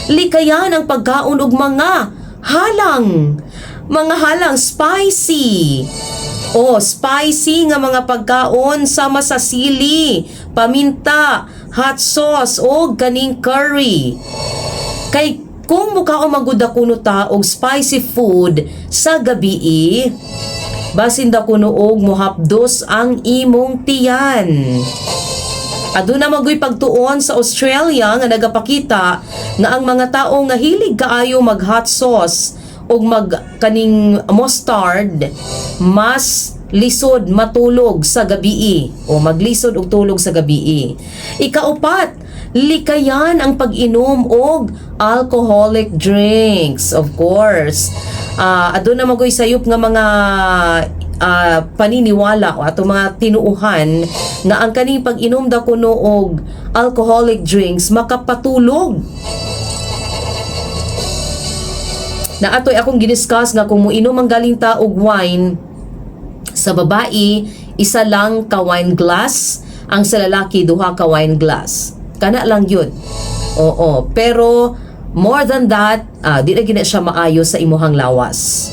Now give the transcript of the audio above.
Likayan ang pagkaon og mga halang. Mga halang spicy. O, spicy nga mga pagkaon sama sa sili, paminta, hot sauce o kaning curry. Kay kung mukaon magud kuno ta og spicy food sa gabii, basin daw kuno og muhapdos ang imong tiyan. Aduna maguy pagtuon sa Australia nga nagapakita nga ang mga tao nga hilig kaayo mag hot sauce ug mag kaning mustard, mas lisod matulog sa gabii o maglisod og tulog sa gabii. Ikaupat, likayan ang pag-inom og alcoholic drinks, of course. Aduna maguy sayop nga mga paniniwala o ato mga tinuuhan nga ang kaning pag-inom daw kuno og alcoholic drinks makapatulog. Na atoy akong gidiscuss nga kung moinom ang galing ta og wine, sa babae isa lang ka wine glass, ang sa lalaki duha ka wine glass. Kana lang yun. Oo, pero more than that, di na gina siya maayo sa imuhang lawas.